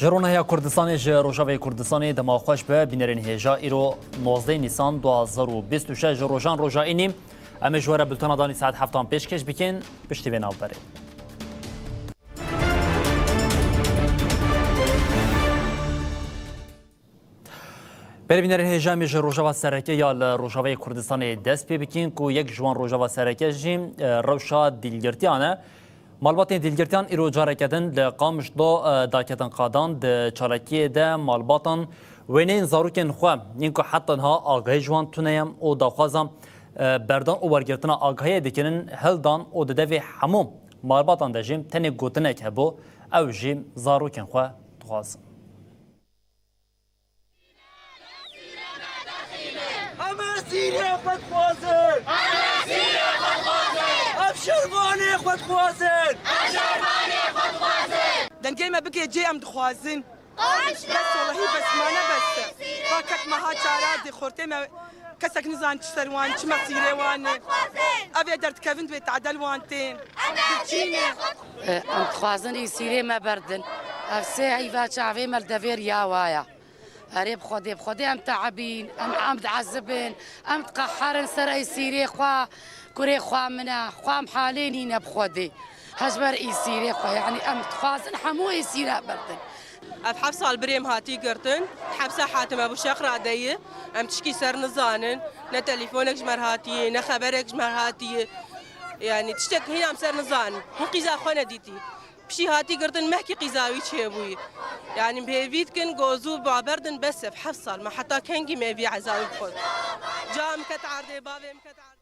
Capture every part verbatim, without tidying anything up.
Ji Ronahiya Kurdistanê, ji Rojavayê Kurdistanê dema xweş be, bînerên hêja, îro nozdeh Nîsan du hazar û bîst û şeş, ji rojan roja înî. Em ê ji we re bultena danî saet heftan pêşkêş bikin, piştî vê navberê. Berê bînerên hêja, em ê ji rojava sereke ya li Rojavayê Kurdistanê dest pê bikin ku yek ji wan rojava sereke jî, e, rewşa dîlgirtiyan e. Malbatên dîlgirtiyan îro careke din li Qamişlo, e, daketin qadan. Di çalakiyê de malbatan wêneyên zarokên xwe yên ku heta niha agahî ji wan tune ye û daxwaza, e, berdan û wergirtina agahiyê dikin hildan û di devê hemû malbatan de jî tenê gotinek hebû, ew jî zarokên xwe dixwazin. Em ê Sîriyê xwe dixwazin! Em ê Sîriyê xwe dixwazin! Em şervanê xwe dixwazin! Em şervanê xwe dixwazin! Dengê me bike cê, em dixwazin. Bes, welahî bes, mane bes. Paket meha çara di xortê me kesek nizan çi ser wan, çi mesîrê wan e. Ev ê derdikevin di wê tadel wan tên. Em dixwazin î Sîrê me berdin. Ev sê heyva çavê me li devê riya waya. Erê bi Xwedê, bi Xwedê em teebîn, em, em diezibin, em diqeherin ser ey Sîrê xwe, kurê xwe min e, xwe em halê nîne bi Xwedê. Hejber î Sîrê xwe, yanî em dixwazin hemû ê Sîre berdin. Ev heft sal birê em hatî girtin, hepsa hatime bû şex radeyî, em tişkî ser nizanin, ne telîfonek ji me re hatiye, ne xeberek ji me re hatiye. Yanî tiştek hîn em ser nizanin. Hûn qîza xwe nedîtî. Piştî hatî girtin mehkî qîza wî çêbûyî. Yanî bi hêvî dikin ku zû baberdin bes ev heft sal. Me heta kengî me vî ezabî bi xwe. Ca min ket erdê, bavê min ket erdê.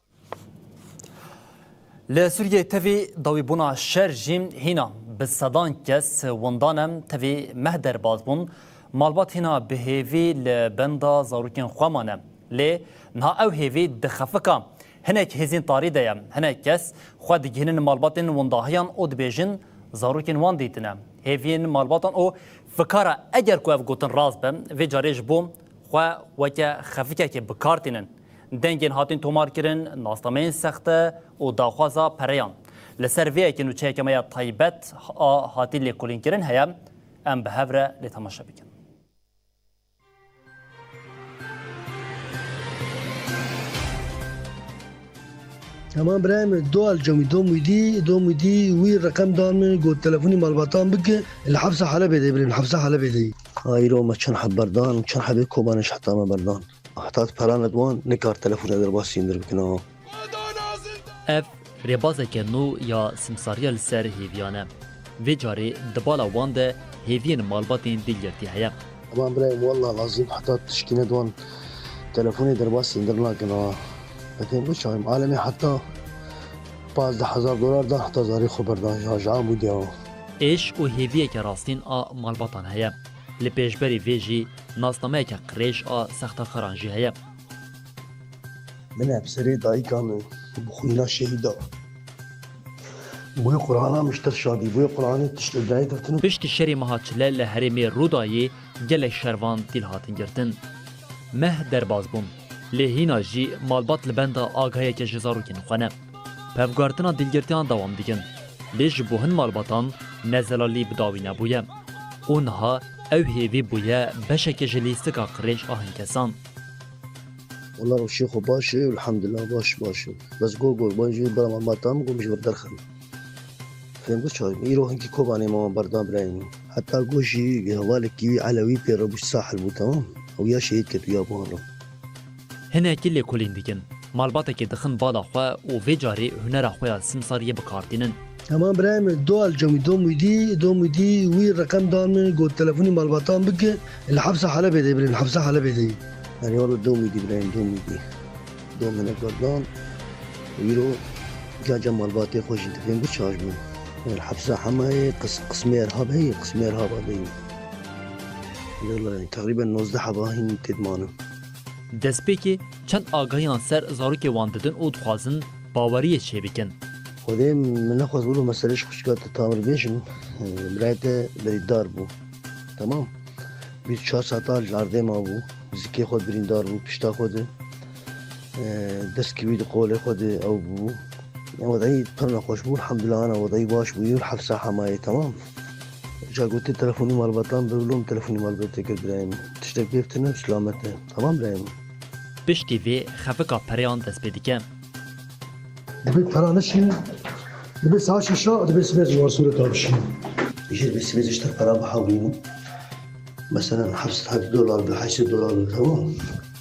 Li Sûriyeyê tevî dawîbûna şer jî hîna bi sedan kes windan e. Tevî meh derbas bûn. Malbat hîna bi hêvî li benda zarokên xwe mane. Lê niha ew hêvî di xefika hinek hêzên tarî de ye. Hinek kes xwe digihînin malbatên windahiyan û dibêjin, zarokên wan dîtine. Hêviyên malbatan û fikara eger ku ev gotin rast be, vê carê ji bo xwe weke xefikekê bi kar tînin. Dengên hatin tomar kirin, nasnameyên sexte û daxwaza pereyan. Li ser vê yekê nûçeyeke me ya taybet a hatî lêkolînkirin heye, em bi hev re lê temaşe bikin. Tamam birayê min, do alcamî, do muydî, do muydî wî reqem dan min, got telefonî malbatan bike, li hepsa Helebê de, birê min, hepsa Helebê de. Ha, îro me çend heb berdan, çend hebê Kobanê ji heta me berdan. Heta tu pera nedwan, nikar telefona derbas sindir bikin, ha. Ev rêbazeke nû ya simsariya li ser hêviyan e. Vê carê di bala wan de hêviyên malbatên dîlgirtî heye. Aman birayê min, wallah lazim heta tişkî nedwan telefonê derbas sindir nakin, ha. Efendim, bu çayım. Alemê heta pazdeh hezar dolar da heta zarê xwe berdan, ya ji amûdê, ha. Êş û hêviyeke rastîn a malbatan heye. Li pêşberî vê jî nasnameyeke qirêj a sextakaran jî heye. Min ev serê dayika min bi xwîna şehîda. Boyê Qur'ana min ji te şadî, boyê Qur'anê tiştê dayê girtin. Piştî şerê meha çile li herêmê Rûdayê gelek şervan dîl hatin girtin. Meh derbas bûn. Lê hîna jî malbat li benda agahiyeke ji zarokên xwe ne. Pevguhertina dîlgirtiyan dewam dikin. Lê ji bo hin malbatan nezelalî bi dawî nebûye. Û niha ew hêvî bûye beşeke ji lîstika qirêj a hin kesan. Wela rewşê xwe baş e, elhamdulillah baş, baş e. Bes go go, ban jî bera malbatan min go min ji vir derxin. Fêm ku çawa, îro hinkî Kobanê me wan berdan birayê min. Heta go jî hevalekî wî Elewî pê re bû, ji Sahil bû, temam. Ew ya şehîd ket û ya bi wan re. Hinekî lêkolîn dikin. Malbatekê dixin bala xwe û vê carê hunera xwe ya simsariyê bi kar tînin. Heman birayê min, do alcamî, do muydî, do muydî wî reqem dan min, got telefonî malbatan bike, li hepsa Helebê de, birê min, hepsa Helebê de. Yanî wela do muydî birayê min, do muydî. Do min berdan, îro gaca malbatê xwe jî dibên biçaş bû. Li hepsa Hemayê qis-, qismê Erhab heye, qismê Erhaba de ye. Wela teqrîben nozdeh heba hîn tê dimanin. Destpêkê çend agahiyan ser zarokê wan didin û dixwazin baweriyê çêbikin. Xwedê min nexwest wilo mesele ji xwişka te tamir bêjim. Birayê te berîdar bû. Temam. Bîst çar saeta li erdê mabû. Zikê xwe birîndar bû, pişta xwe de. Destki wî di qolê xwe de ew bû. Wedayî pir nexweş bû. Elhamdulillah, ana wedayî baş bû. Yû hepsa Hemayê, temam. Ja gotê telefonî malbatan, bi lom telefonî malbatê kir birayê min. Tiştek bêftinim, silamet e. Tamam birayê min. Piştî vê xefika pereyan dest pê dike. Dibê pera nişînin, dibê saet şeşa, dibê sibê ji Warsûrê ta bişînin. Jê dibê sibê ji te pera bihewlînin. Mesela heft sed dolar bi, heşt sed dolar bi, tamam.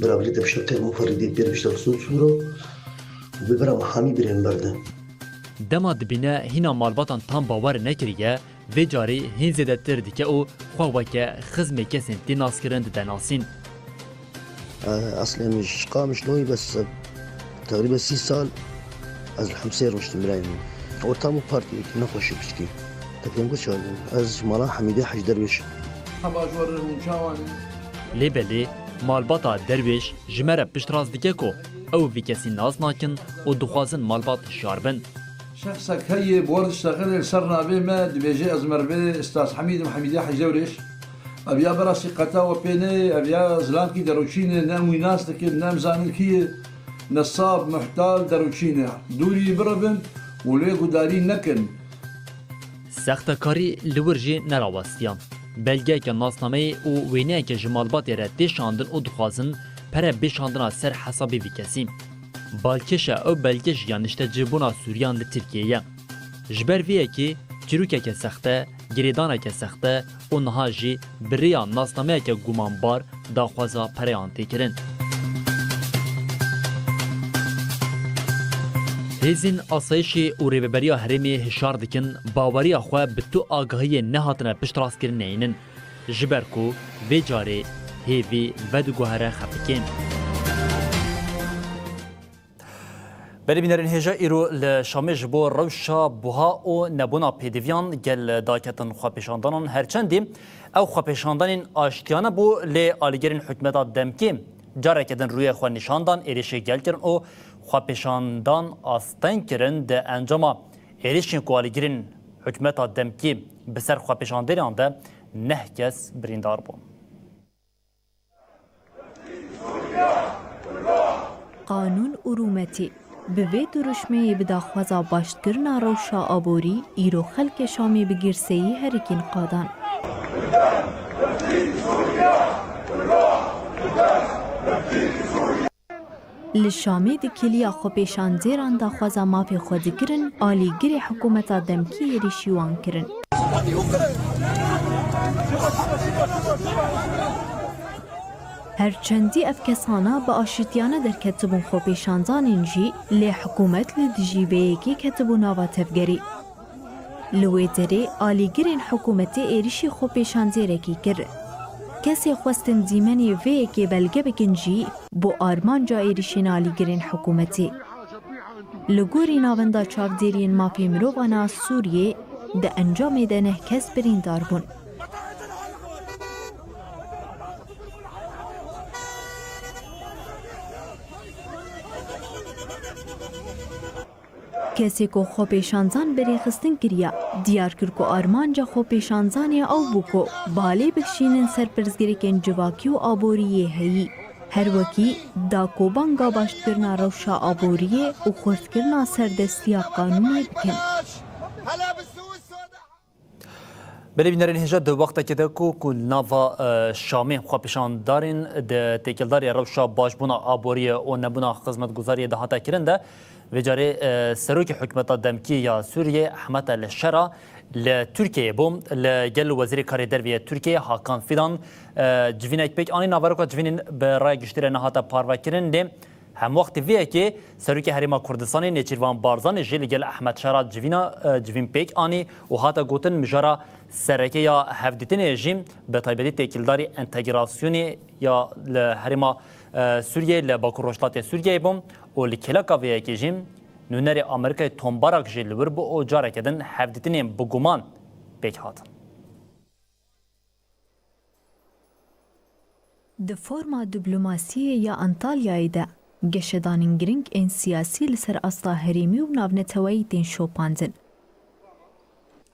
Bira bilî te bişte te muferî dê pêr bişte Sû-, Sûro. Bi bira Mihamî birên berde. Dema dibîne hîna malbatan tam bawer nekiriye, vê carê hîn zêdetir dike û xwe weke xizmê kesên tê naskirin dide nasîn. Eslê min ji Qamişloyê, bes teqrîben sî sal ez li Hemsê rûniştim birayê min. Ortam û partiyekî nexweşî piçkî. Te fêm ku çawa? Ez ji mala Hemîdê Hec Derwêş. Heba ji we re hûn çawa ne? Lê belê malbata Derwêş ji me re piştrast dike ku ew vî kesî nas nakin û dixwazin malbat hişyar bin. Şexsek heye, bi we re diştexile, li ser navê me dibêje, ez merivê Ustaz Hemîd im, Hemîdê Hec Derwêş. Ev ya berasî qeta we pê neyê, ev ya zilamkî derûçî ne, ne em wî nas dikin, ne em zanin kî ye, nesab, muhtal, derûçî ne. Dûrî biribin û lê gudarî nekin. Sextekarî li wir jî nerawestiya. Belgeyeke nasnameyê û wêneyeke ji malbatê re tê şandin û dixwazin pere bê şandina ser hesabê vî kesî. Balkêş e ew belge jî ya niştecihbûna Sûriyan li Tirkiyê ye. Ji ber vê yekê çîrokeke sexte, girêdaneke sexte û niha jî bi rêya nasnameyeke gumanbar daxwaza pereyan tê kirin. Hêzên asayişê û rêveberiya herêmê hişyar dikin, baweriya xwe bi tu agahiyên nehatine piştrastkirinê hînin, ji ber ku vê carê hêvî vediguhere xefikê. Belê bînerên hêja, îro li Şamê ji bo rewşa buha û nebûna pêdiviyan gel daketin xwepêşandanan. Her çendî ew xwepêşandanên aştiyane bû, lê alîgirên hikûmeta demkî careke din rûyê xwe nîşan dan, êrişê gel kirin û xwepêşandan asteng kirin. Di encama êrişên ku alîgirên hikûmeta demkî bi ser xwepêşandêran de neh kes birîndar bûn. Qanûn û rûmetê. Bi vê dirûşmeyê bi daxwaza baştkirina rewşa aborî, îro xelkê Şamê bi girseyî herikîn qadan. Li Şamê di kiliya xwepêşandêran daxwaza mafê xwe dikirin, alîgirê hikûmeta demkî êrîşî wan kirin. Her çendî ev kesana bi aşitiyane derketibûn xwepêşandanên jî, lê hikûmet li dijî vê yekê ketibû nava tevgerê. Li wê derê alîgirên hikûmetê êrişî xwepêşandêrekî kir. Kesê xwestin dîmenê vê yekê belge bikin jî, bû armanca êrişên alîgirên hikûmetê. Li gorî Navenda Çavdêriyên Mafê Mirovan a Sûriyê, di encamê de neh kes birîndar bûn. Kesê ku xwepêşandan bi rêxistin kiriye, diyar kir ku armanca xwepêşandanê ew bû ku balê bikişînin ser pirsgirêkên civakî û aboriyê heyî. Her wekî da ku banga baştkirina rewşa aboriyê û xurtkirina serdestiya qanûnê bikin. Belê bînerên hêja, di wextekê de ku, ku nava, e, Şamê xwepêşandarên di têkildarê rewşa başbûna aboriyê û nebûna xizmetguzariyê de hate kirin de, vê carê, e, serokê hikûmeta demkî ya Sûriyê Ehmed El Şera li Tirkiyeyê bû. Li gel wezîrê karê derve yê Tirkiyeyê Hakan Fidan, e, civînek pêk anî. Naveroka civînên bi raya giştî re nehate parvekirin, lê hemwextî vê yekê Serokê Herêma Kurdistanê Nêçîrvan Barzanî jî li gel Ehmed Şera civîna, e, civîn pêk anî û hate gotin, mijara sereke ya hevdîtinê jî bi taybetî têkildarî entegrasyonê ya li herêma, e, Sûriyeyê li Bakur Rojhilatê Sûriyeyê bû û li kêleka vê yekê jî nûnerê Amerîkayê Tom Barak jî li wir bû û careke din hevdîtinên bi guman pêk hatin. Di forma diplomasiyê ya Antalyayê de geşedanên girîng ên siyasî li ser asta herêmî û navneteweyî tên şopandin.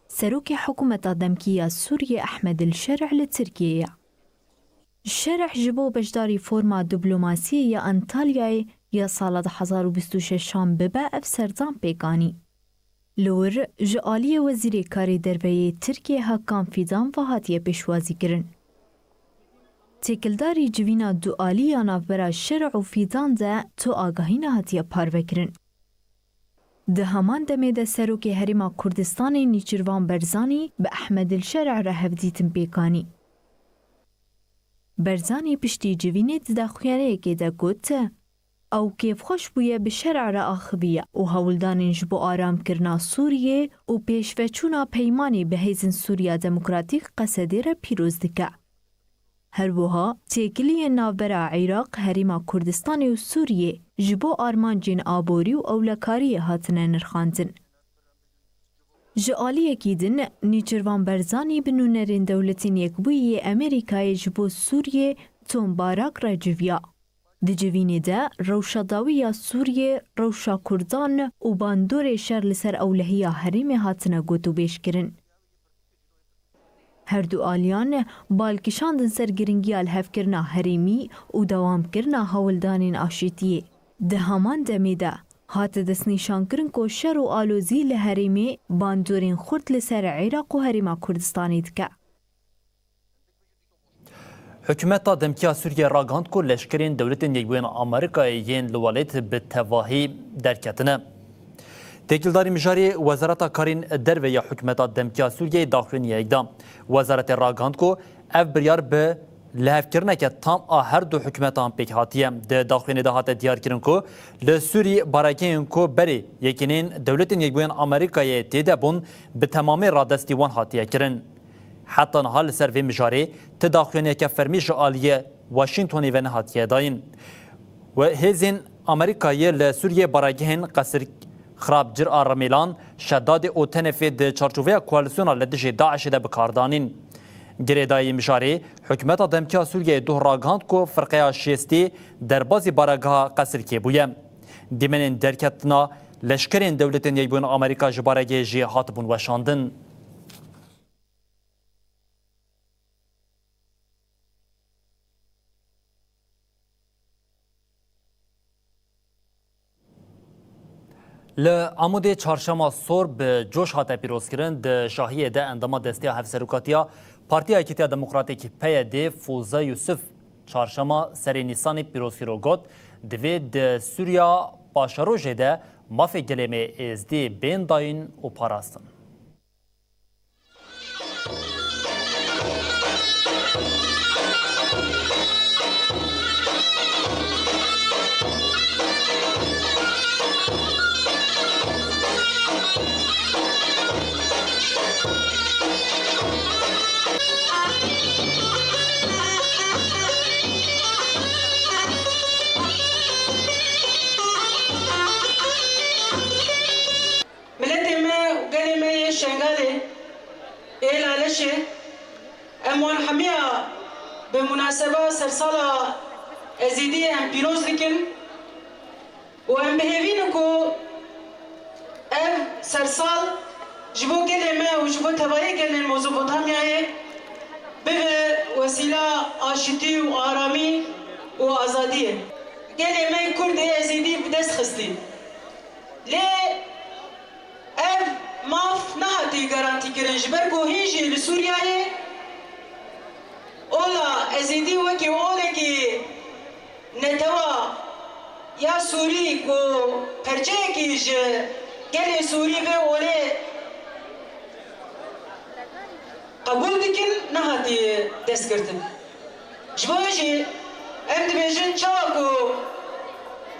Serokê hikûmeta demkî ya Sûriyê Ehmed El Şerh li Tirkiyê ye. Şerh ji bo beşdarî forma diplomasiyê ya Antalyayê ya sala du hazar û bîst û şeşan bibe ev serdan pêk anî. Li wir ji aliyê Wezîrê Karê Derve yê Tirkiyê Hakan Fîdan ve hatiye pêşwazîkirin. Têkildarî civîna dualî ya navbera şer û Fîdan de tu agahî nehatiye parvekirin. Di heman demê de Serokê Herêma Kurdistanê Nîçirvan Berzanî bi Ehmed El Şer'a re hevdîtin pêk anî. Berzanî piştî civînê di daxuyaniyekê de got, Ew kêfxweş bûye bi şer'a re axiviye û hewldanên ji bo aramkirina Sûriyê û pêşveçûna peymanê bi Hêzên Sûriya Demokratîk Qesedê re pîroz dike. Her wiha têkiliyên navbera Iraq, Herêma Kurdistanê û Sûriyê ji bo armancên aborî û ewlekariyê hatine nirxandin. Ji aliyekî din, Nîçirvan Berzanî bi nûnerên Dewletên Yekbûyî yê Amerîkayê ji bo Sûriyê Tom Barak re civiya. Di civînê de rewşa dawî ya Sûriyê, rewşa Kurdan û bandorê şer li ser ewlehiya herêmê hatine gotûbêjkirin. Her du aliyan bal kişandin ser giringiya lihevkirina herêmî û dewamkirina hewldanên aşîtiyê. Di heman demê de hate destnîşankirin ku şer û alozî li herêmê bandorên xurt li ser Iraq û Herêma Kurdistanê dike. Hikûmeta demkî ya Sûriyê ragihand ku leşkerên Dewletên Yekbûyên Amerîkayê yên li welêt bi tevahî derketine. Têkildarî mijarê Wezareta Karên Derve ya Hikûmeta Demkî ya Sûriyeyê daxuyaniyek da. Wezaretê ragihand ku ev biryar bi lihevkirineke tam a her du hikûmetan pêk hatiye. Di daxuyanê de hate diyarkirin ku li Sûrî baregehên ku berê Yekîneyên Dewletên Yekbûyên Amerîkayê tê de bûn, bi temamî radestî wan hatiye kirin. Heta niha li ser vê mijarê ti daxuyaniyeke fermî ji aliyê Washingtonê ve nehatiye dayîn. We hêzên Amerîkayê li Sûriyê baregehên Qesir Xirab, Cir a Remêlan, Şedadê û Tenefê di çarçoveya koalîsyona li dijî DAIŞê de bi kar danîn. Girêdayî mijarê, Hikûmeta Demkî ya Sûriyeyê doh ragihand ku firqeya şêstî derbazî baregeha Qesirkê bûye. Dîmenên derketina leşkerên Dewletên Yekbûyên Amerîka ji baregehê jî hatibûn weşandin. Li Amûdê çarşema sor bi coş hate pîrozkirin. Di şahiyê de endama Desteya Hevserokatiya Partiya Yekîtiya Demokratîk, P Y D, Fûze Yusuf çarşema serê Nîsanê pîrozkir û got, Divê di Sûriya Paşerojê de mafê gelê me Êzdî bên dayîn û parastin. Miletê me û gelê me yê Şengalê, ê Laleşê, em wan hemiya bi munaseba sersala Ezîdî em pîroz dikin û em bi hêvî ne ku ev sersal ji bo gelê me û ji bo tevayê gelên Mezopotamyayê bibe wesîla aşitî û aramî û azadiyê. Gelê me Kurd ê Ezîdî bi dest xistî. Lê ev maf nehatî garantîkirin, ji ber ku hîn jî li Sûriyeyê ola Ezîdî wekî olekî netewa ya Sûrî ku perçeyekî ji gelê Sûrî vê olê qebûl dikin, nehatî destgirtin. Ji bo jî em dibêjin, çawa ku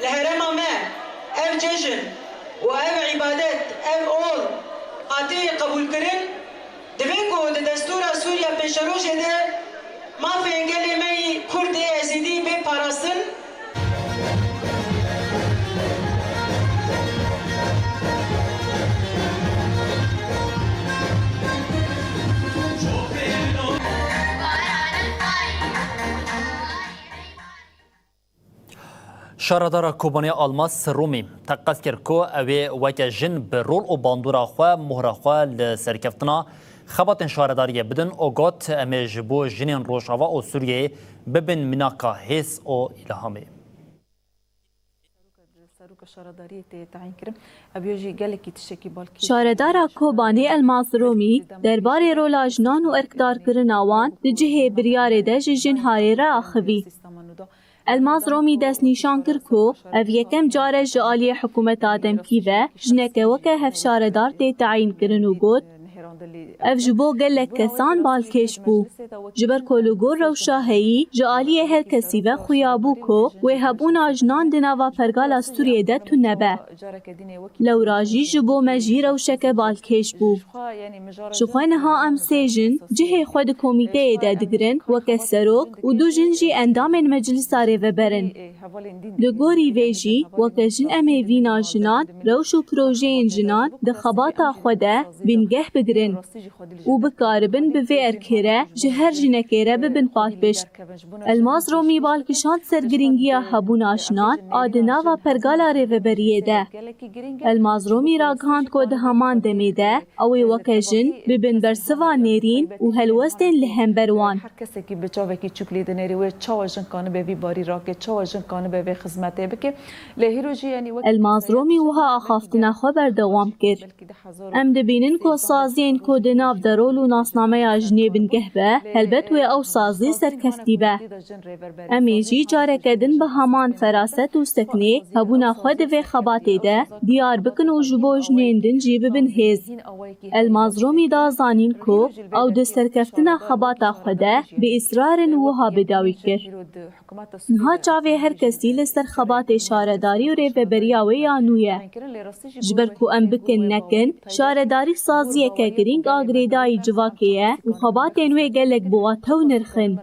li herêma me ev cejn û ev îbadet, ev ol hatî qebûlkirin, divê ku di destûra Sûriya Pêşerojê de mafên gelê me yî Kurd ê Ezîdî bê parastin. Şaredara Kobanê Almas Rûmî teqez kir ku ew ê weke jin bi rol û bandora xwe, mohra xwe li serkeftina xebatên şaredariyê bidin û got, Em ê ji bo jinên Rojava û Sûriyeyê bibin mînaka hêz û îlhamê. Şaredariyê tê tayîn kirin. Ev ya jî gelekî tiştekî balkêş. Şaredara Kobanê Elmas Romî derbarê rola jinan û erkdarkirina wan di cihê biryarê de ji Jinharê re axivî. Elmas Romî destnîşan kir ku ev yekem car e ji aliyê hikûmeta demkî ve jineke weke hevşaredar tê tayîn kirin û got, ev ji bo gelek kesan balkêş bû. Ji ber ku li gor rewşa heyî ji aliyê her kesî ve xuya bû ku wê hebûna jinan di nava pergala Sûriyê de tune be. Lewra jî ji bo me jî rewşeke balkêş bû. Ji xwe niha em sê jin cihê xwe di komîteyê de digirin, weke serok û du jin jî endamên Meclisa Rêveber in. Li gorî vê jî, weke jin em ê vîna jinan, rewş û projeyên jinan di xebata xwe de bingeh bigirin û bikaribin bi vê erkê re ji her jinekê re bibin palpişt. Elmas Romî bal kişand ser girîngiya hebûna jinan a di nava pergala rêveberiyê de. Elmas Romî ragihand ku di heman demê de ew ê weke jin bibin bersiva nêrîn û helwestên li hember wan. Her kesekî bi çavekî çûk lê dinêrî wê çawa jin kanibe vî barî rake, çawa jin kanibe vê xizmetê bike. Lê hîro jî, yanî, wek Elmas Romî wiha axaftina xwe berdewam kir. Em dibînin ku saziyên ku di nav de rol û nasnameya jinê bingeh be, helbet wê ew sazî serkeftî be. Em ê jî careke din bi heman feraset û seknê hebûna xwe di vê xebatê de diyar bikin û ji bo jinên din jî bibin hêz. Elmas Romî da zanîn ku ew di serkeftina xebata xwe de bi îsrar in û wiha bi dawî kir. Niha çavê her kesî li ser xebatê şaredarî û rêveberiya wê ya nû ye. Ji ber ku em bikin nekin, şaredarî saziyeke girîng a girêdayî civakê ye û xebatên wê gelek bi wate û nirx in.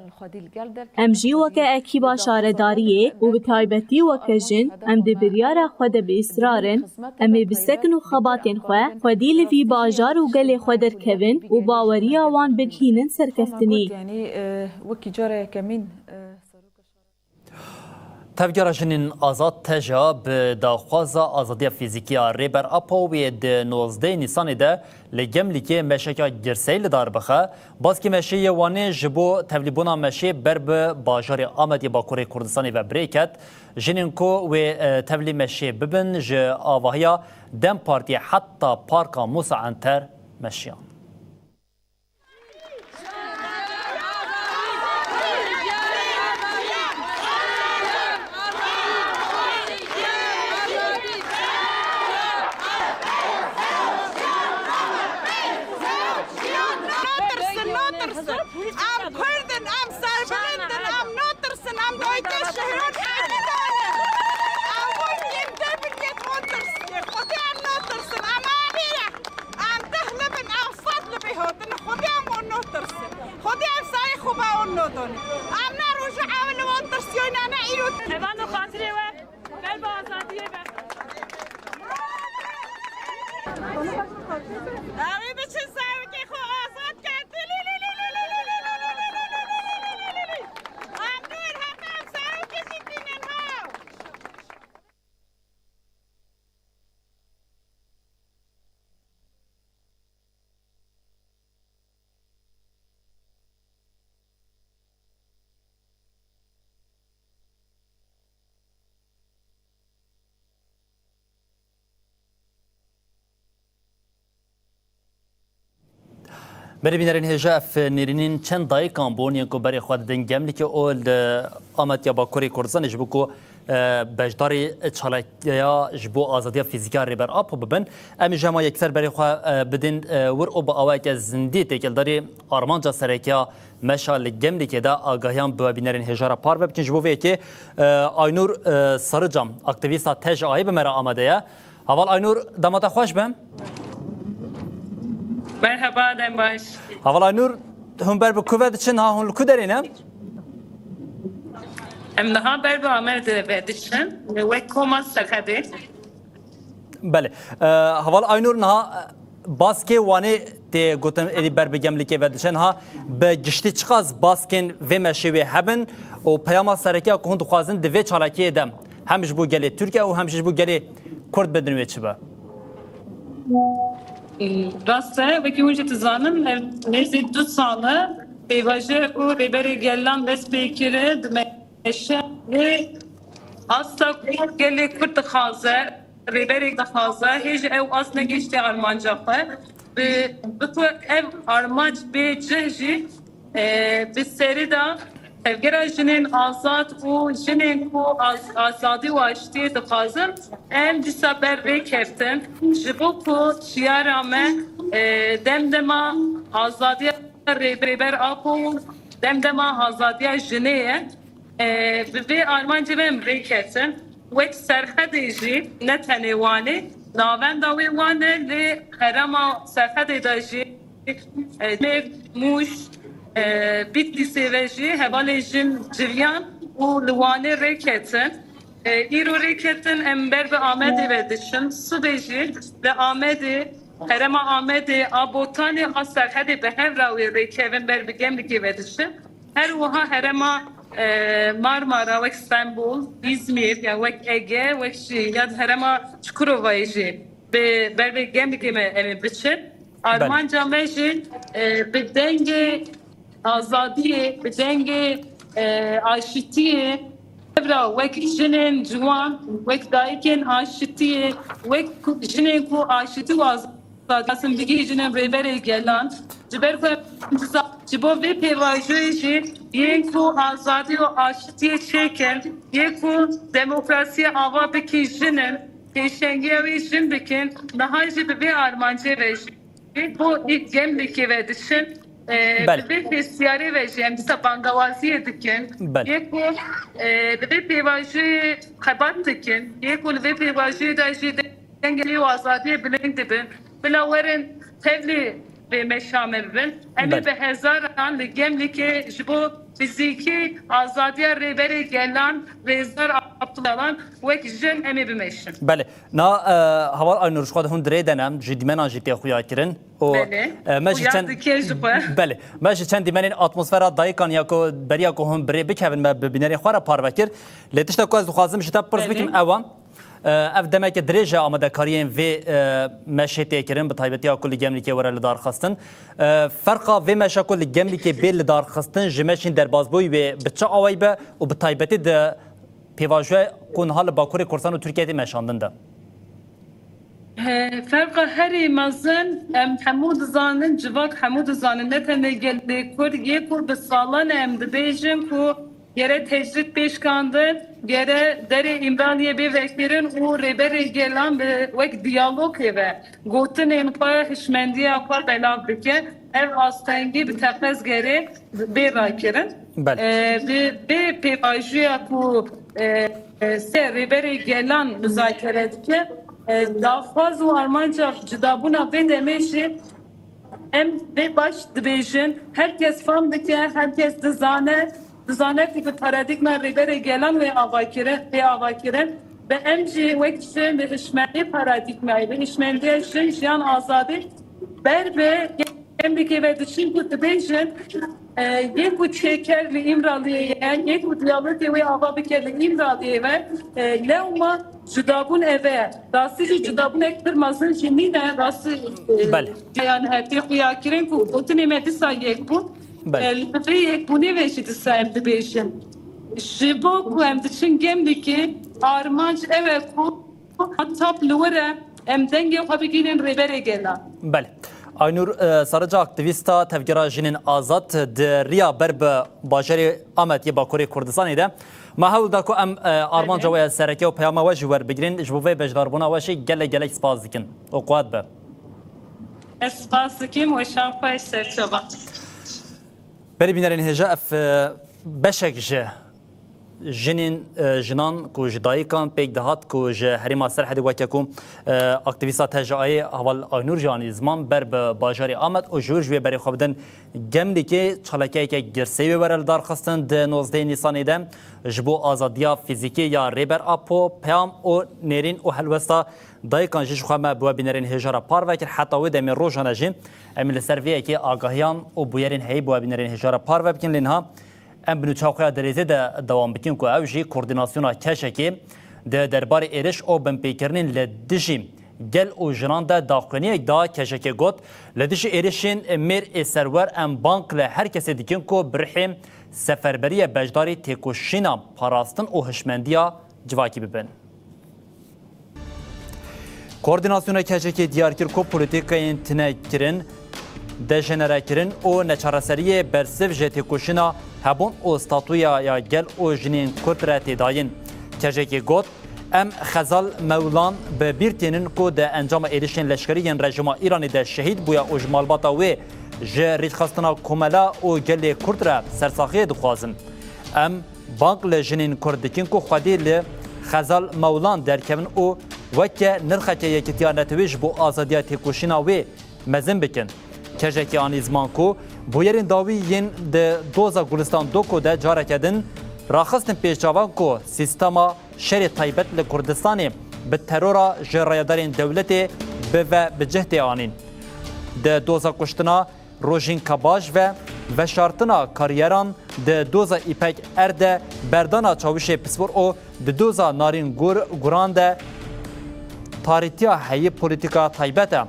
Em jî weke ekîba şaredariyê û bi taybetî weke jin, em di biryara xwe de bi îsrar in, em ê bi sekn û xebatên xwe xwedî li vî bajar û gelê xwe derkevin û baweriya wan bigihînin serkeftinî. Yanî, e, wekî cara yekemîn, e, Tevgera Jinên Azad, TEJA, bi daxwaza azadiya fîzîkî ya Rêber Apo wê di nozdehê Nîsanê de li Gemlîkê meşeke girseyî li dar bixe. Baskê meşê yê Wanê ji bo tevlîbûna meşê ber bi bajarê Amedê Bakurê Kurdistanê ve bi rê ket. Jinên ku wê, e, tevlî meşê bibin ji avahiya DEM Partiyê heta Parka Musa Enter meşiyan. Natirsin, natirsin. Em Kurd in, em serbilind in, em natirsin, em dayikê şehran Êdî de ne. Em wekî devin yek wan tirsiye. Xwedê em natirsin, em amîre. Em deh li bin, em sed li bê hatin. Xwedê em wan natirsin. Xwedê em serê xwe be wan nadane. Em ne roja ewil li wan tirsiyayne, ne îro. Hevan û xatirê we. Ber bi azadiyê be. Dawî biçin zarokê xwe azad ket. Li, li, li. Em nûr heta zarokê jî tînin ha. Berê bînerên hêja, ev nêrînên çend dayikan bûn yên ku berê xwe didin Gemlîkê û li Amedya Bakurê Kurdistanê ji bo ku, e, beşdarî çalakiya ji bo azadiya fîzîkî ya Rêber Apo bibin. Em ê ji hema yekser berê xwe, e, bidin, e, wir û bi awayeke zindî têkildarî armanca serekiya meşa li Gemlîkê de agahiyan bi we bînerên hêja re parve bikin. Ji bo vê yekê, e, Aynur, e, Sarıcam, aktîvîsta TEJAyê bi me re amade ye. Heval Aynur, dema te xweş be. Merhaba, dem baş. Heval Aynur, hûn ber bi ku ve diçin, ha hûn li ku derê ne? Em niha ber bi Amedê ve diçin, wek koma Serhedê. Belê. E, Heval Aynur, niha, e, baskê Wanê tê gotin, êdî ber bi Gemlîkê ve diçin. Ha, bi giştî çiqas baskên vê meşê wê hebin û peyama sereke ya ku hûn dixwazin di vê çalakiyê de hem ji bo gelê Tirkiye û hem jî ji bo gelê Kurd bidin wê çi be? Rast e, wekî hûn jî dizanin, ev nêzî du sal e pêvajoyek ku Rêberê Gelan dest pê kir di meşê wê Asta ku gelê Kurd dixwaze, rêberek dixwaze, hê ji ew ast negihiştiye armanca xwe. Bi, bi ku ev armanc bê cih jî, e, bi serî de tevgera jinên azad û jinên ku az-, azadî û aştiyê dixwazin, em dîsa ber rê keftin. Ji bo ku şiyara me, e, dem dema azadiya Rêber Apo û dem dema azadiya jinê ye. E, bi vê armancê ve em rê ketin. Wek Serhedê jî ne tenê Wanê, navenda wê Wan e, lê herêma Serhedê de jî, e, Mûş, e, Bitlîsê ve jî hevalên jin civiyan û li Wanê rê ketin. E, îro rê ketin em ber bi Amedê ve diçin. Sibê jî li Amedê, herêma Amedê, a Botanê, a Serhedê bi hev re wê rê kevin ber bi Gemlikê ve diçin. Her wiha herêma, e, Marmara, wek Stenbol, Îzmîr, ya wek Ege, wek jî ya herêma Çukurovayê jî bi ber bi Gemlikê me em ê biçin. Belê. Armanca me jî, e, bi dengê azadiyê, bi dengê, e, aşitiyê, evra wek jinên ciwan, wek dayikên aşitiyê, wek ku, jinên ku aşitî û azadî dixwazin bigihîjin rêberê gelan. Ji ber ku em disa-, ji bo vê pêvajoyê jî yên ku azadî û aşitiyê çêkin, yê ku demokrasiyê ava bikî jinin, pêşengiya wê jin bikin, niha jî bi vê armancê ve jî bo Gemlikê ve diçin, e, Belê. bi vê hêsiyarê ve jî em dîsa bangawaziyê dikin. Belê. Yê ku, e, li vê pêvajoyê xebat dikin, yê ku li vê pêvajoyê de jî dengê û azadiyê bilind dibin. Bila werin tevlî vê meşa me bibin. Em ê Belê. bi hezaran li Gemlikê ji bo fizîkî azadiya Rêberê Gelan Rêzdar Abdullah wek jin em ê bimeşin. Belê. Na, e, heval Aynur, ji xwe de hûn dirê de ne, ji dîmenan jî tê xuya kirin. Û, Belê. e, me jî Xuya çend, dike ji xwe. Belê. Me jî çend dîmenên atmosfera dayikan ya ku beriya ku hûn bi rê bikevin me bi bînerên xwe re parve kir. Lê tişta ku ez dixwazim ji te pirs Belê. bikim ew e. E, ev demeke dirêj e amadekariyên vê, e, meşê tê kirin, bi taybetiya ku li Gemlîkê were lidarxistin. E, ferqa vê meşa ku li Gemlîkê bê lidarxistin ji meşên derbazbûyî wê bi çi awayî be û bi taybetî di pêvajoya ku niha li Bakurê Kurdistan û Tirkiyeyê tê meşandin de? He, ferqa herî mezin, em hemû dizanin, civak hemû dizanin, ne tenê gelê Kurd, yê ku bi salan e em dibêjin ku gere tecrîd bê şikandin, gere derê Îmraliyê bê vekirin û Rêberê Gelan bi wek diyalogê ve gotinên xwe, hişmendiya xwe belav bike. Ev astengî bi teqez gere bê rakirin. Belê. E, bi, bi pêvajoya ku, e, e, ser Rêberê Gelan muzakere dike, e, daxwaz û armanca cidabûna vê demê jî em vê baş dibêjin. Her kes fam dike, her kes dizane, dizane ku bi paradîgma Rêberê Gelan wê ava kirin, wê ava kirin. Bi em jî wek jin bi hişmendê paradîgmayê, bi hişmendiya jin, jiyan, azadî ber bi Gemlikê ve diçin ku dibêjin, e, yê ku çêker li Îmraliyê ye, yê ku diyalogê wê ava bike li Îmraliyê ve, e, lewma cudabûn ev e. Rastî jî cudabûnek pir mezin jî nîne, rastî, e, Belê. yani, e, tê xuyakirin ku gotinê me dîsa yek bûn. Belê. E, li vê yekbûnê ve jî dîsa em dibêjin. Ji bo ku em diçin Gemlikê, armanc ew e ku tap li wir e, em dengê xwe bigihînin Rêberê Gelan. Belê. Aynur, e, Sarıca, aktîvîsta Tevgera Jinên Azad, di riya ber bi bajarê Amed yê Bakurê Kurdistanê de. Me hewl da ku em, e, armanca Belê. we ya sereke û peyama we jî werbigirin. Ji bo vê beşdarbûna we jî gelek gelek spas dikin û quwet be. Ez spas dikim, weşan xweş, serçava. Belê bînerên hêja, ev, e, beşek ji jinên, e, jinan ku ji dayikan pêk dihat ku ji herêma Serhedê weke ku, e, aktîvîsta T J A'yê heval Aynur jî anî ziman ber bi bajarê Amed û ji wir ji wê berê xwe bidin Gemlîkê çalakiyeke girseyî wê were lidarxistin di nozdehê Nîsanê de ji bo azadiya fîzîkî ya Rêber Apo, peyam û nêrîn û helwesta dayikan jî ji xwe me bi we bînerên hêja re parve kir. Heta wê demê rojane jî em li ser vê yekê agahiyan û bûyerên heyî bi we bînerên hêja re parve bikin. Lê niha em bi nûça xwe ya derêzê de dewam bikin ku ew jî koordînasyona keşekê di derbarê êriş û binpêkirinên li dijî gel û jinan de daxuyaniyek da. Keşekê got, li dijî êrişên mêr ê serwer em bang li her kesê dikin ku bi rihê seferberiyê beşdarî têkoşîna parastin û hişmendiya civakî bibin. Koordînasyona K J K diyar kir ku polîtîkayên tine kirin, dejenerekirin û neçareseriyê bersiv ji têkoşîna hebûn û statuya ya gel û jinên Kurd re tê dayîn. K J K got, Em Xezal Mewlan bi bîr tînin ku di encama êrişên leşkerî yên rejîma Îranê de şehîd bûye û ji malbata wê, ji rêkxistina komela û gelê Kurd re sersaxiyê dixwazin. Em bang li jinên Kurd dikin ku xwedî li Xezal Mewlan derkevin û weke nirxeke Yekîtiya Netewî ji bo azadiya têkoşîna wê mezin bikin. K J K anî ziman ku bûyerên dawî yên di doza Gulistan Doko de careke din raxistin pêş çavan ku sîstema şerê taybet li Kurdistanê bi terora ji rayedarên dewletê bive bi cih tê anîn. Di doza kuştina Rojîn Kabaj ve veşartina karyeran di doza Îpek Er de berdana Çawişê Pispor û di doza Narîn Gur Guran de tarîtiya heyî polîtîka taybet e.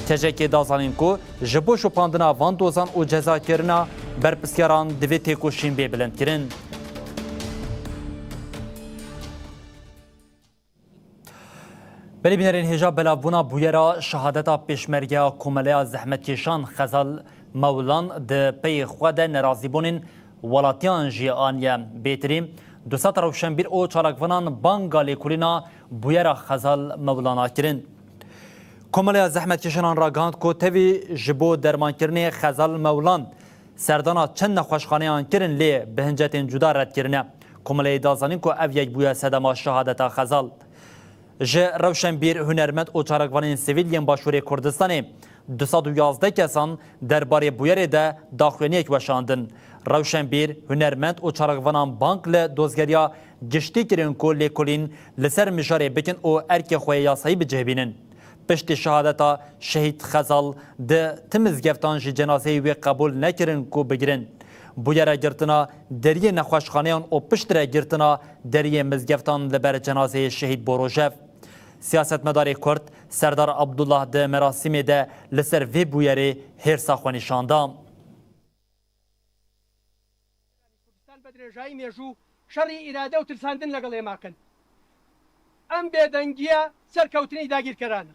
K J K da zanîn ku ji bo şopandina van dozan û cezakirina berpirsyaran divê têkoşîn bê bilindkirin. Belê bînerên hêja belavbûna bûyera şehadeta pêşmergeya Komeleya Zehmetkêşan Xezal Mewlan di peyê xwe de nerazîbûnên welatiyan jî aniye. Bêtirî du sed rewşenbîr û çalakvanan banga lêkolîna bûyera Xezal Mewlana kirin. Komeleya Zehmetkêşanan ragihand ku tevî ji bo dermankirinê Xezal Mewlan serdana çend nexweşxaneyan kirin, lê bi hincetên cuda red kirine. Komeleyê da zanîn ku ev yek bûye sedema şehadeta Xezal. Ji rewşenbîr, hunermend û çalakvanên sivîl yên Başûrê Kurdistanê du sed û yazdeh kesan derbarê bûyerê de daxuyaniyek weşandin. Rewşenbîr, hunermend û çalakvanan bang li dozgeriya giştî kirin ku lêkolîn li ser mijarê bikin û erkê xwe yê yasayî bi cih bînin. Piştî şehadeta Şehîd Xezal di ti mizgeftan jî cenazeyê wê qebûl nekirin ku bigirin. Bûyera girtina deriyê nexweşxaneyan û piştre girtina deriyê mizgeftan li ber cenazeyê Şehîd Borojev. Siyasetmedarê Kurd Serdar Abdullah di merasîmê de li ser vê bûyerê hêrsa xwe nîşan da. Kurdistan بە درێژایی مێژوو شەڕی ئیرادە و ترساندن لەگەڵ ئێمە کەن. ئەم بێدەنگییە سەرکەوتنی داگیرکەرانە.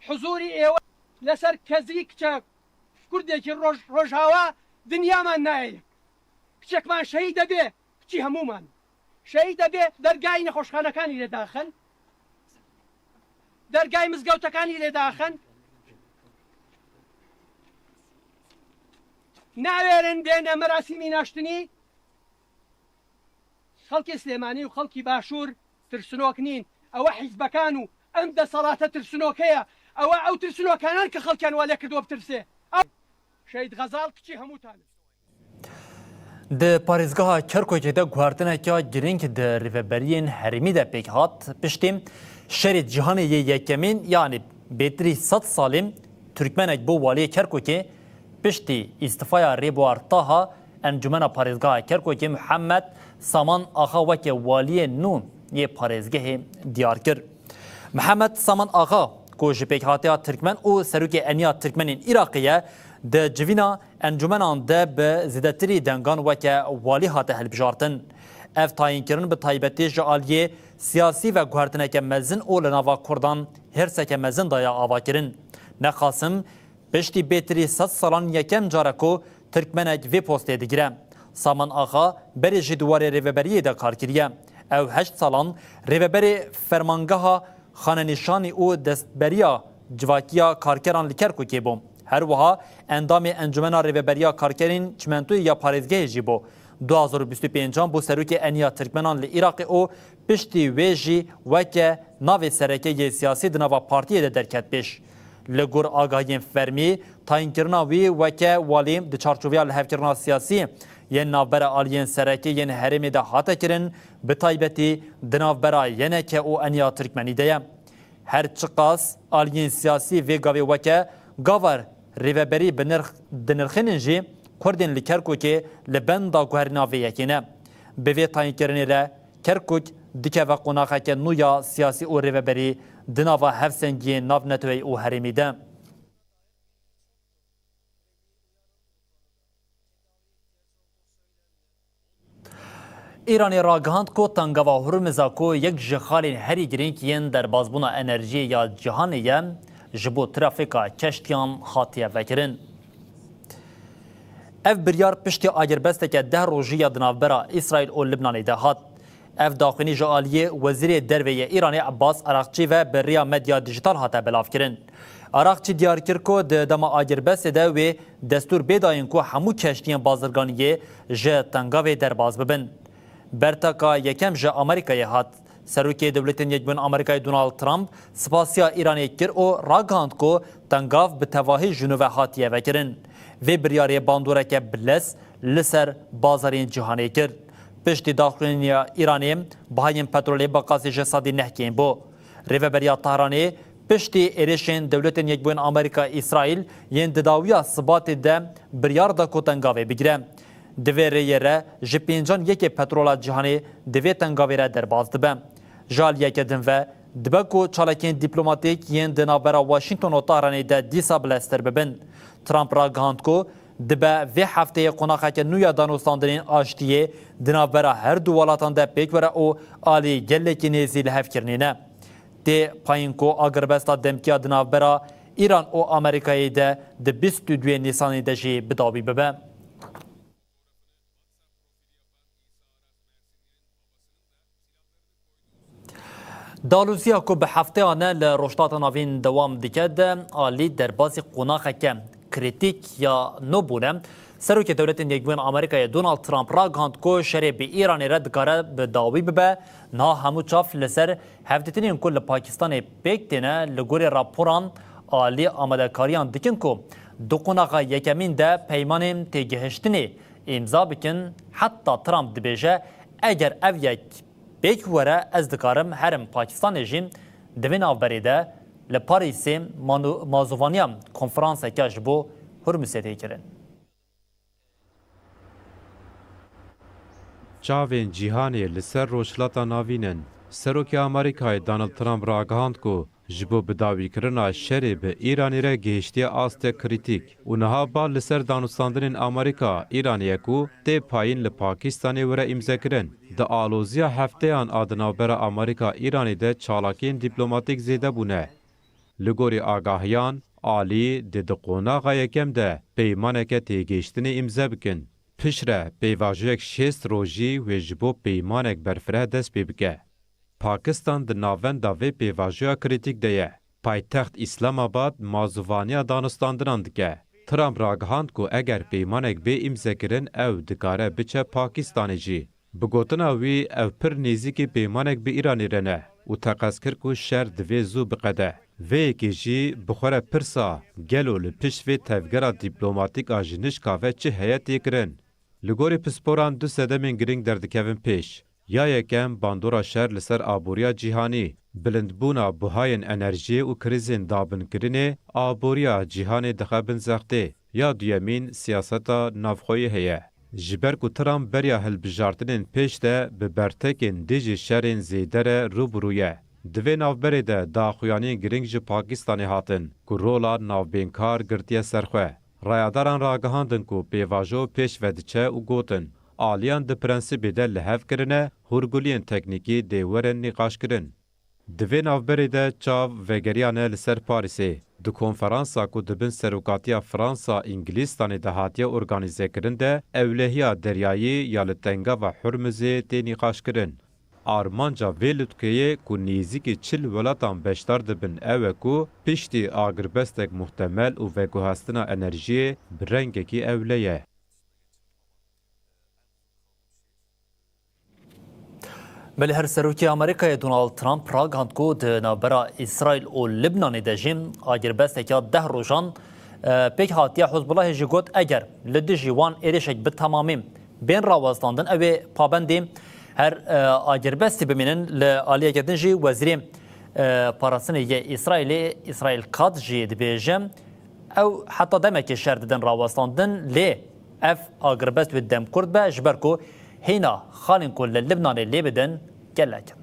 حزووری ئێوە لەسەر کەزی کچە کوردێکی ڕۆژ-، ڕۆژاوا دنیامان نایە یەک. کچێکمان شەهید دەبێ، کچی هەموومان. شەهید دەبێ، دەرگای نەخۆشخانەکانی لێ داخەن، دەرگای مزگەوتەکانی لێ داخەن. ناوێرن بێنە مەراسیمی ناشتنی. خەڵکی سلێمانی و خەڵکی باشوور ترسنۆک نین. ئەوە حیزبەکان و ئەم دەسەڵاتە ترسنۆکەیە. ئەوە ئەو ترسنۆکانان کە خەڵکیان وا لێ کردووە بترسێ. ئەو شەهید غەزاڵ کچی هەمووتانە. Di parêzgeha Kerkûkê de guhertineke girîng di rêveberiyên herêmî de pêk hat. Piştî şerê cîhanê yê yekemîn, yanî bêtirî sed salî, Turkmenek bû waliyê Kerkûkê. Piştî îstifaya Rêbuar Taha, Encûmena Parêzgeha Kerkûkê Mihemed Saman Axa weke waliyê nû yê parêzgehê diyar kir. Mihemed Saman Axa, ku ji pêkhatiya Tirkmen û serokê Eniya Tirkmenên Iraqê ye, di civîna encûmenan de bi zêdetirî dengan weke walî hate hilbijartin. Ev tayînkirin bi taybetî ji aliyê siyasî ve guhertineke mezin û li nava Kurdan hêrseke mezin daye avakirin. Ne qasim, Piştî bêtirî sed salan yekem car e ku Tirkmenek vê postê digire. Saman Axa berê jî di warê rêveberiyê de kar kiriye. Ew heşt salan rêveberê Fermangeha Xanenîşanî û Destberiya Civakiya Karkeran li Kerkûkê bû. Her wiha endamê Encûmena Rêveberiya Karkerên Çimentoyê ya parêzgehê jî bû. Du hazar û bîst û pêncan bû serokê Eniya Tirkmenan li Iraqê û piştî wê jî weke navê sereke yê siyasî di nava partiyê de derket pêş. Li gor agahiyên fermî, tayînkirina wî weke walî di çarçoveya lihevkirina siyasî yên navbera aliyên sereke yên herêmê de hate kirin, bi taybetî di navbera Y N K û Eniya Tirkmenî de ye. Her çiqas aliyên siyasî vê gavê weke gava rêveberî bi nirx dinirxînin jî, Kurdên li Kerkûkê li benda guherîna vê yekê ne. Bi vê tayînkirinê re Kerkûk dikeve qonaxeke nû ya siyasî û rêveberî di nava hevsengiyên navneteweyî û herêmî de. Îranê ragihand ku Tengava Hurmiza ku yek ji xalên herî girîng yên derbazbûna enerjiyê ya cîhanê ye, ji bo trafîka keştiyan hatiye vekirin. Ev biryar piştî agirbesteke deh rojî ya di navbera Îsraîl û Libnanê de hat. Ev daxuyanî ji aliyê Wezîrê Derve yê Îranê Abbas Araqçî ve bi riya medya dîjîtal hate belavkirin. Araqçî diyar kir ku di dema agirbestê de wê destûr bê dayîn ku hemû keştiyên bazirganiyê ji Tengavê derbas bibin. Bertaka yekem ji Amerîkayê hat. Serokê Dewletên Yekbûn Amerîkayê Donald Trump spasiya Îranê kir û ragihand ku Tengav bi tevahî ji nû ve hatiye vekirin. Vê biryarê bandoreke bilez li ser bazarên cîhanê kir. Piştî daxuyaniya Îranê, bihayên petrolê bi qasî ji sedî neh kêm bû. Rêveberiya Tehranê piştî êrişên Dewletên Yekbûyên Amerîka Îsraîl yên di dawiya Sibatê de biryar da ku Tengavê bigire. Di vê rêyê re ji pêncan yekê petrola cîhanê di vê Tengavê re derbas dibe. Ji aliyeke din ve, dibe ku çalakiyên dîplomatîk yên di navbera Washington û Tahranê de dîsa bileztir bibin. Trump ragihand ku dibe vê hefteyê qonaxeke nû ya danûstandinên aştiyê di navbera her du welatan de pêk were û alî gelekî nêzî lihevkirinê ne. Tê payîn ku agirbesta demkî ya di navbera Îran û Amerîkayê de di bîst û duyê Nîsanê de jî bi dawî bibe. Dalûziya ku bi hefteyan e li Rojhilata Navîn dewam dike de alî derbasî qonaxeke krîtîk ya nû bûne. Serokê Dewletên Yekbûyên Amerîkayê Donald Trump ragihand ku şerê bi Îranê re dikare bi dawî bibe. Niha hemû çav li ser hevdîtinên ku li Pakistanê pêk têne li gorî raporan alî amadekariyan dikin ku di qonaxa yekemîn de peymanên têgihiştinê îmza bikin. Heta Trump dibêje, eger ev yek pêk were, ez dikarim herim Pakistanê jî di vê navberê de li Parîsê manu-, mazûvaniya konferanseke ji bo Hurmizê tê kirin. Çavên cîhanê li ser Rojhilata Navîn in. Serokê Amerîkayê Donald Trump ragihand ku ji bo bidawîkirina şerê bi Îranê re gihiştiye astê krîtîk û niha bal li ser danûstandinên Amerîka-Îranê ye ku tê payîn li Pakistanê were îmzekirin. Di aloziya hefteyan a di navbera Amerîka-Îranê de çalakiyên dîplomatîk zêde bûne. Li gorî agahiyan, alî dê di qonaxa yekem de peymaneke têgihiştinê îmze bikin. Piştre pêvajoyek şêst rojî wê ji bo peymanek berfireh dest pê bike. Pakistan di navenda vê pêvajoya krîtîk de ye. Paytext Îslamabad mazûvaniya danûstandinan dike. Trump ragihand ku eger peymanek bê îmzekirin, ew dikare biçe Pakistanê jî. Bi gotina wî, ev pir nêzîkî peymanek bi Îranê re ne û teqez kir ku şer divê zû biqede. Vê yekê jî bi xwe re pirsa, gelo li pişt vê tevgera dîplomatîk a ji nişka ve çi heye tê kirin? Li gorî pisporan du sedemên girîng derdikevin pêş. Ya yekem bandora şer li ser aboriya cîhanî, bilindbûna buhayên enerjiyê û krîzên dabinkirinê aboriya cîhanê dixe bin zextê. Ya duyemîn siyaseta navxweyî heye. Ji ber ku Trump beriya hilbijartinên pêş de bi bertekên dijî şerên zêde re rû bi rû ye. Di vê navberê de daxuyaniyên girîng ji Pakistanê hatin ku rola navbênkar girtiye ser xwe. Rayadaran ragihandin ku pêvajo pêş ve diçe û gotin, aliyan di prensîbê de li hev kirine, hûrguliyên teknîkî dê werin nîqaşkirin. Di vê navberê de çav vegeriyane li ser Parîsê. Di konferansa ku di bin serokatiya Fransa Îngilîstanê de hatiye organîzekirin de ewlehiya deryayî ya li Tengava Hurmizê tê nîqaşkirin. Armanca vê lutkeyê ku nêzîkî çil welatan beşdar dibin ew e ku piştî agirbestek muhtemel û veguhestina enerjiyê bi rengekî ewle ye. Belê her serokê Amerîkayê Donald Trump ragihand ku di navbera Îsraîl û Libnanê de jî agirbesteke deh rojan, e, pêk hatiye. Hizbullahê jî got, eger li dijî wan êrişek bi temamî bên rawestandin, ew ê pabendê her, e, agirbestî bimînin. Li aliyeke din jî wezîrê, e, parastinê yê Îsraîlê, Îsraîl Katz jî dibêje, ew heta demekê şer didin rawestandin, lê ev agirbest wê demkurt be, ji ber ku hêna xalên ku li Libnanê lê bidin gelek in.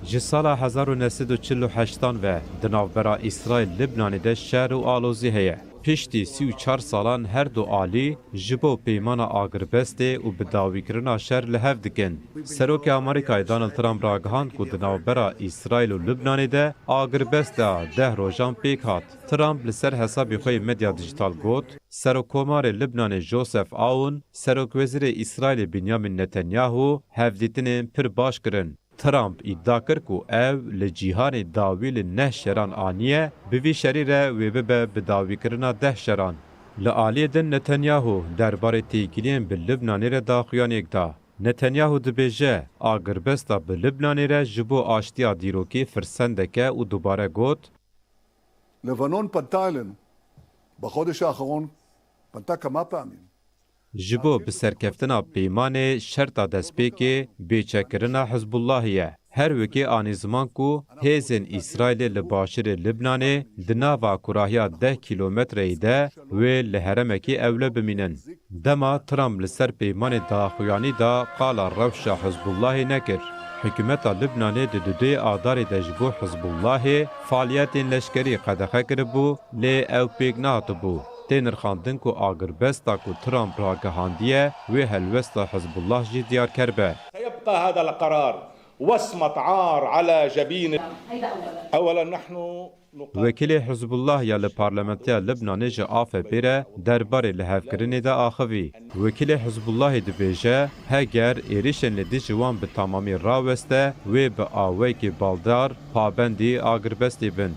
Ji sala hezar û neh sed û çil û heştan ve di navbera Îsraîl Libnanê de şer û alozî heye. Piştî sî û çar salan her du alî ji bo peymana agirbestê û bi dawîkirina şer li hev dikin. Serokê Amerîkayê Donald Trump ragihand ku di navbera Îsraîl û Libnanê de agirbest a deh rojan pêk hat. Trump li ser hesabê xwe yê medya dîjîtal got, Serokkomarê Libnanê Joseph Aoun, Serokwezîrê Îsraîlê Benyamin Netanyahu hevdîtinên pir baş kirin. Trump îdia kir ku ew li cîhanê dawî li neh şeran aniye, bi vî şerî re wê bibe bi dawîkirina deh şeran. Li aliyê din Netanyahu derbarê têkiliyên bi Libnanê re daxuyaniyek da. Netanyahu dibêje, agirbesta bi Libnanê re ji bo aştiya dîrokî firsendek e û dubare got, לבנון פנתה אלינו בחודש האחרון, פנתה כמה פעמים. Ji bo bi serkeftina peymanê şerta destpêkê bêçekkirina Hizbullahê ye. Her wekê anî ziman ku hêzên Îsraîlê li başûrê Libnanê di nava kurahiya deh kîlometreyê de wê li herêmekî ewle bimînin. Dema Trump li ser peymanê daxuyanî da qala rewşa Hizbullahê nekir. Hikûmeta Libnanê di duduyê Adarê de ji bo Hizbullahê faaliyetên leşkerî qedexe kiribû, lê ew pêk nehatibû. Tê nirxandin ku agirbesta ku Trump ragihandiye wê helwesta Hizbullah jî diyarker be. سيبقى هذا القرار وصمة عار على جبين. أولا نحن نقاتل. Wekîlê Hizbullah ya li Parlamentoya Libnanê ji A F P'ê re derbarê lihevkirinê de axivî. Wekîlê Hizbullahê dibêje, heger êrişên li dijî wan bi tamamî raweste, wê bi awayekî baldar pabendî agirbestê bin.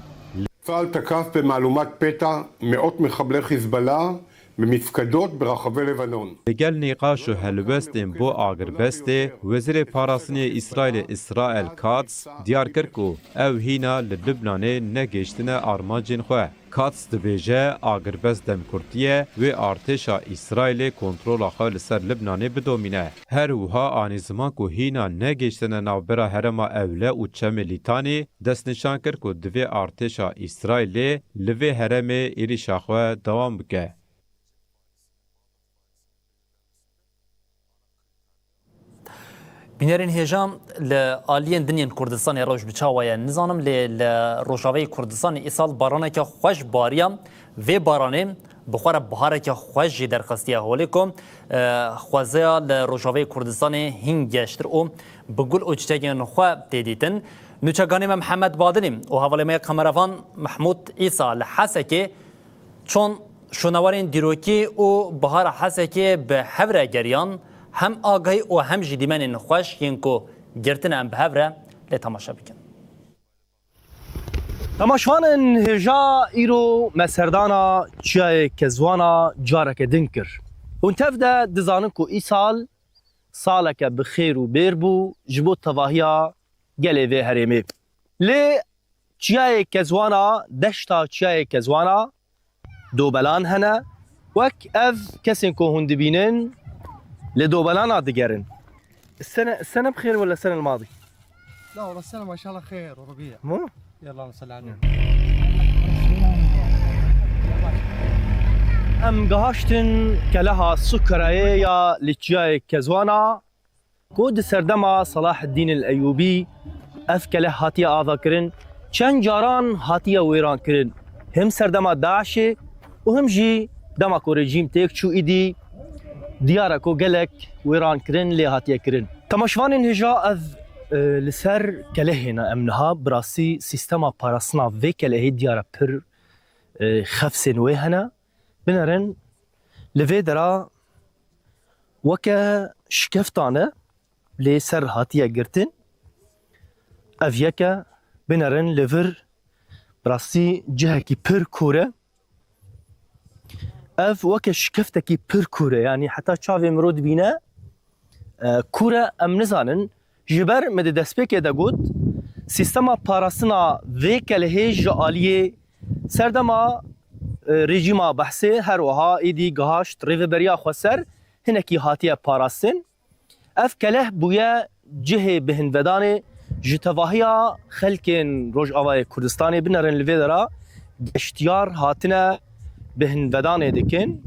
צה"ל תקף במהלומת פתע מאות מחבלי חיזבאללה במפקדות ברחבי לבנון. Li gel nîqaş û helwestên bo agirbestê, Wezîrê Parastinê Îsraîlê Îsrael Katz diyar kir ku ew hîna li Libnanê negihiştine armancên xwe. Katz dibêje, agirbest demkurdî ye, wê artêşa Îsraîlê kontrola xwe li ser Libnanê bidomîne. Her wiha anî ziman ku hîna negihiştine navbera herêma Ewle û Çemê Lîtanî, destnîşan kir ku divê artêşa Îsraîlê li vê herêmê êrîşa xwe dewam bike. Bînerên hêja, li aliyên din yên Kurdistanê rewş bi çawa ye nizanim, lê li Rojavayê Kurdistanê îsal baraneke xweş bariya. Vê baranê bi xwe re bihareke xweş jî derxistiye holê ku, e, xwezeya li Rojavayê Kurdistanê hîn geştir û bi gul û çiçegên xwe tê dîtin. Nûçeganê me Mihemed Badinî û hevalê me yê kameravan Mehmûd Îsa li Hesekê çon şûnewarên dîrokî û bihara Hesekê bi hev re geriyan, hem agahî û hem jî dîmenên xweş yên ku girtine em bi hev re lê temaşe bikin. Temaşevanên hêja, îro me serdana Çiyayê Kezwana careke din kir. Hûn tev de dizanin ku îsal saleke bi xêr û bêr bû ji bo tevahiya gelê vê herêmê. Lê Çiyayê Kezwana, deşta Çiyayê Kezwana dobelan hene. Wek ev kesên ku hûn dibînin li dobelana digerin. Sene, sene bi xêr wala sene li madî? لا والله السنة ما شاء الله خير وربيع. Mu? يلا اللهم صل على النبي. Em gihaştin keleha Sukerayê ya li Çiyayê Kezwana. Ku di serdema Selaheddîn el Eyûbî ev keleh hatiye avakirin, çend caran hatiye wêrankirin. Him serdema DAIŞê û him jî dema ku rejîm têk çû, îdî diyar e ku gelek wêrankirin lê hatiye kirin. Temaşevanên hêja, ev, e, li ser kelehê ne em niha, bi rastî sîstema parastina vê kelehê diyar e pir, e, xefsên wê hene. Binerin, li vê dera weke şikeftan e, lê ser hatiye girtin. Ev yek e, binerin li vir, bi rastî cihekî pir kûr e. Ev weke şikeftekî pir kûr e, yanî heta çavê mirov dibîne, e, kûr e, em nizanin. Ji ber me di destpêkê de got, sîstema parastina vê kelehê ji aliyê serdema, e, rejîma Behsê her wiha êdî gihaşt rêveberiya xweser, hinekî hatiye parastin. Ev keleh bûye cihê bihinvedanê ji tevahiya xelkên Rojavayê Kurdistanê, binerin li vê dera geştiyar hatine bihinvedanê dikin.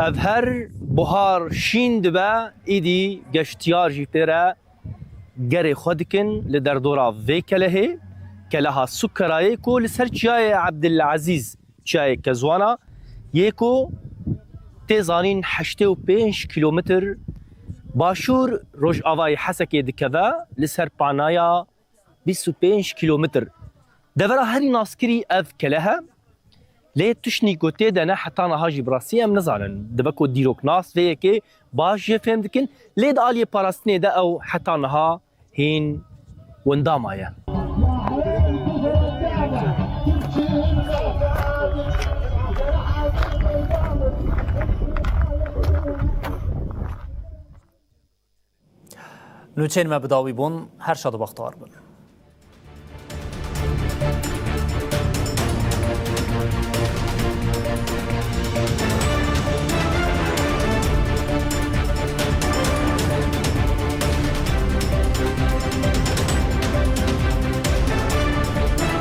Ev her buhar şîn dibe, îdî geştiyar jî pê re gerê xwe dikin li derdora vê kelehê, keleha Sukerayê ku li ser çiyayê Ebdilezîz Çiyayê Kezwana yê ku tê zanîn heştê û pênc kîlometr başûr rojavayê Hesekê dikeve, li ser panaya bîst û pênc kîlometr. Devera herî naskirî ev kele he. Lê tiştnî ku tê de ne heta niha jî bi rastî em nizanin. Dibe ku dîroknas vê yekê baş jê fêm dikin, lê di aliyê parastinê de ew heta niha hîn winda maye. Nûçeyên me bi dawî bûn, her şad û bextewar bin.